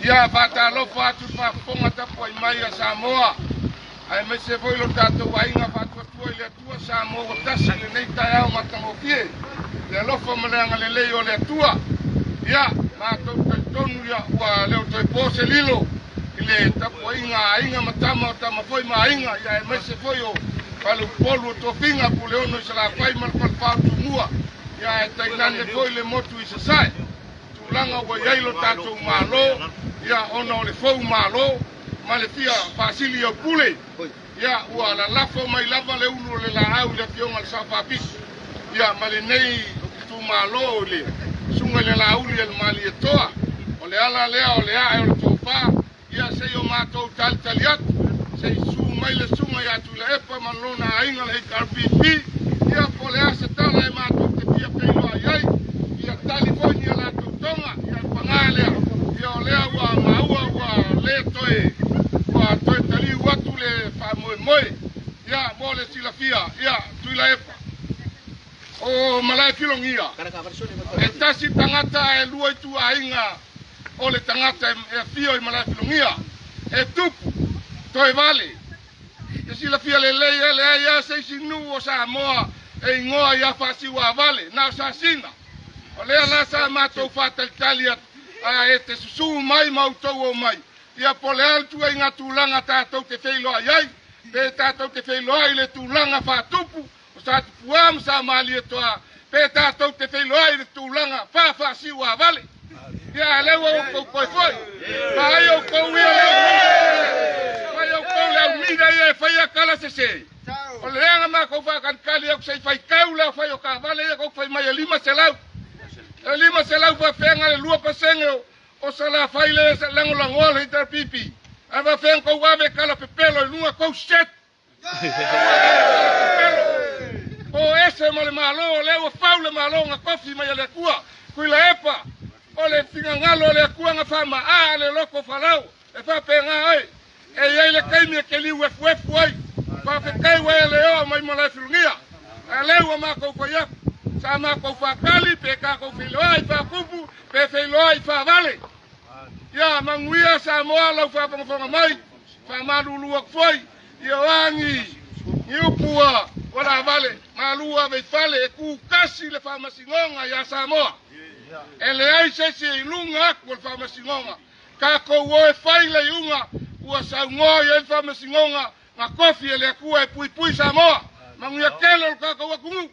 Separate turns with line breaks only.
Ia faatalofa atu i le faafofoga tapuai mai a Samoa, aemaise foi lo tatou aiga faatuatua i le Atua Samoa ua tasi i lenei taeao matagofie, le alofa ma le agalelei o le Atua. Ia, matou talitonu ia ua le o toe po se lilo i le tapuaiga a aiga ma tama o tama foi ma aiga, ia aemaise foi o faleupolu o tofiga Puleono i Salafai ma le Falefa o Tumua, ia ae tainane foi le motu i Sasae. Tulaga ua i ai lo tatou Malo, ia ona o le fou Malo ma le fia faasili au pule, ia ua lalafo mai lava le ulu o le laau i le afioga i le Sao Faapito, ia ma lenei itumalo i le susuga i le Laauli a le Malietoa. O le ala lea o le ae o le tofa, ia se i o matou talitali atu, se i susu mai le susuga ia Tuilaepa ma lona aiga le HRPP, ia po o le a se tala e matou te fia feiloai ai, ia tali foi ni a latou toga, ia le paga lea, ia o lea ua maua ua le toe, ua toe taliu atu le faamoemoe, ia mo le silafia, ia Tuilaepa. O Malae Filogia, e tasi tagata ae lua ituaiga o le tagata e afio i Malae Filogia, e tupu, toe vale. E silafia lelei e leai lava se isi nuu o Samoa e igoa ia Faasiuavale, na o Sasina. O lea la sa matou faatalitali atu, a e te susu mai ma outou omai, ia po o le a le ituaiga tulaga tatou te feiloai ai, pe tatou te feiloai i le tulaga faatupu, o Satupuā ma Samalietoa, pe tatou te feiloai i le tulaga faafaasiuavale. Ia, a lea ua outou toe foi. Vaai outou ia le Vaai outou le aumida ia e faia tala sese. O le leaga matou faatalitali atu se i faitau le fai o taavale ia tou fai mai e 500. E 500 faafeaga le 2% o Salafai le lagolagoa le HRPP. Ae faafeaga tou ave tala pepelo i luga tou set. O ese ma le Malo, o lea ua fau le Malo na tofi mai e le Atua. Tuilaepa, o le finagalo o le Atua na faamaa le loto Farao, e faapena oe. E i ai le taimi e te liu efuefu ai, faafetai ua e le oo mai Malaefilogia. Ae lea ua matou fai atu, sa matou faatali pe tatou feiloai faatupu, pe feiloai faavale. Ia manuia Samoa lau faafogafoga mai. Faamalulu atu foi ia o a ni ni upu ua laavale, malu ave i fale e tutasi le faamasinoga ia Samoa. E leai se isi e i luga atu o le faamasinoga. Tatou o e fai le iuga ua saunoa i ai le faamasinoga na tofi e le Atua e puipui Samoa. Manuia tele o le tatou atunuu.